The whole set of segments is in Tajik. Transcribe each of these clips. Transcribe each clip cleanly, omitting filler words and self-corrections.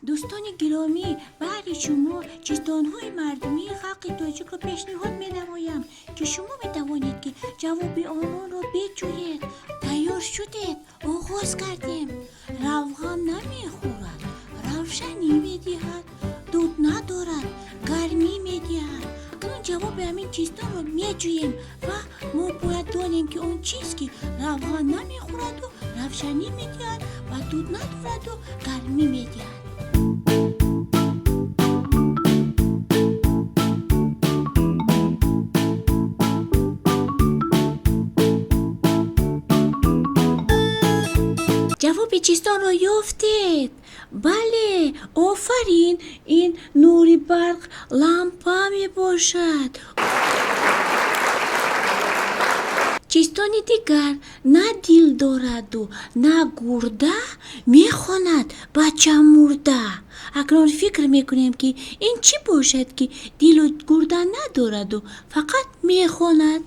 Дӯстони гиромӣ, баҳри шумо чистонҳои мардумии халқи тоҷикро пешниҳод менамоям, ки шумо метавонед, ки ҷавоби ононро биҷӯед. Тайёр шудед? Оғоз кардем. Равған намехӯрад, равшанӣ медиҳад, дуд надорад, гармӣ медиҳад. Акнун ҷавоби ҳамин чистонро меҷӯем ва мо бояд донем, ки он чиз, ки равған намехӯраду равшанӣ медиҳад ва дуд надораду гармӣ медиҳад. Ҷавоби чистонро ёфтед? Бале, офарин, ин нури барқ, лампа мебошад. Чистони дигар: на дил дораду на гурда, мехонад бача мурда. Акнун фикр мекунем, ки ин чӣ бошад, ки дилу гурда надораду фақат мехонад.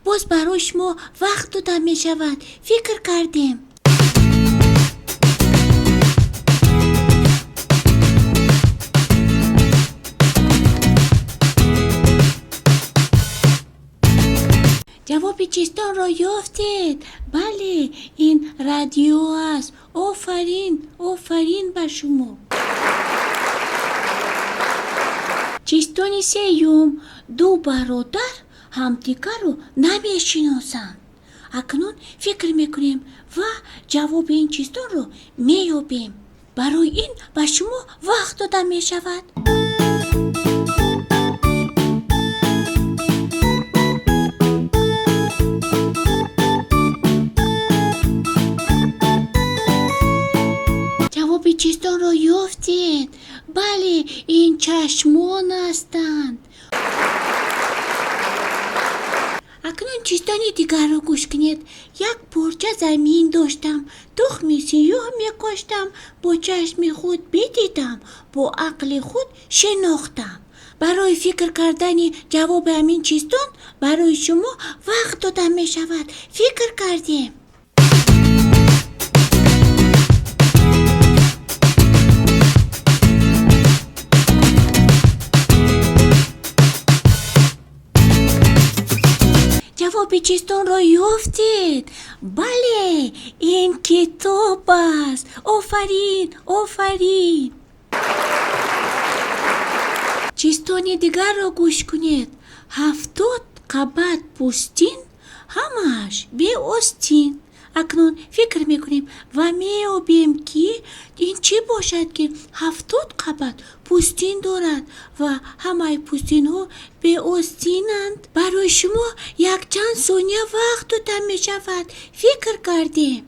Боз барои шумо вақт дода мешавад. Фикр кардем. Ҷавоби чистонро ёфтед? Бале, ин радио аст. Офарин, офарин ба шумо. Чистони сеюм: ду бародар ҳамдигарро намешиносанд. Акнун фикр мекунем ва ҷавоби ин чистонро меёбем. Барои ин ба шумо вақт дода мешавад. Ҷавоби чистонро ёфтед? Бале, ин чашмон ҳастанд. Акнун чистони дигарро гӯш кунед. Як порча замин доштам, тухми сиёҳ мекоштам, бо чашми худ бидидам, бо ақли худ шинохтам. Барои фикр кардани ҷавоби ҳамин чистон барои шумо вақт дода мешавад. Фикр кардем. Ҷавоби чистонро ёфтед? Бале, ин китоб аст. Офарин, офарин. Чистони дигарро гӯш кунед. 70 қабат пӯстин, ҳамааш беостин. Акнун фикр мекунем ва меёбем, ки ин чӣ бошад, ки 70 қабат пӯстин дорад ва ҳамаи пӯстинҳо беостинанд. Барои шумо якчанд сония вақт дода мешавад. Фикр кардем.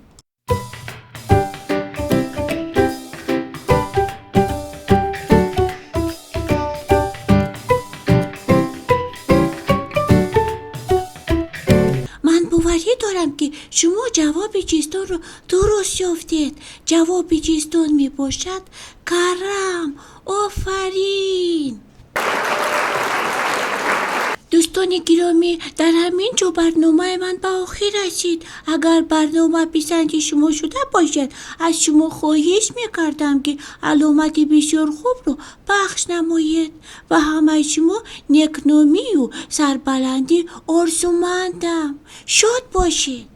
Ман боварӣ дорам, ки шумо ҷавоби чистонро дуруст ёфтед. Ҷавоби чистон мебошад карам. Офарин. Дӯстони гиромӣ, дар ҳамин ҷо барномаи ман ба охир расид. Агар барнома писанди шумо шуда бошад, аз шумо хоҳиш мекардам, ки аломати бисёр хубро пахш намоед ва ҳамаи шумо некномию сарбаландӣ орзумандам. Шод бошед.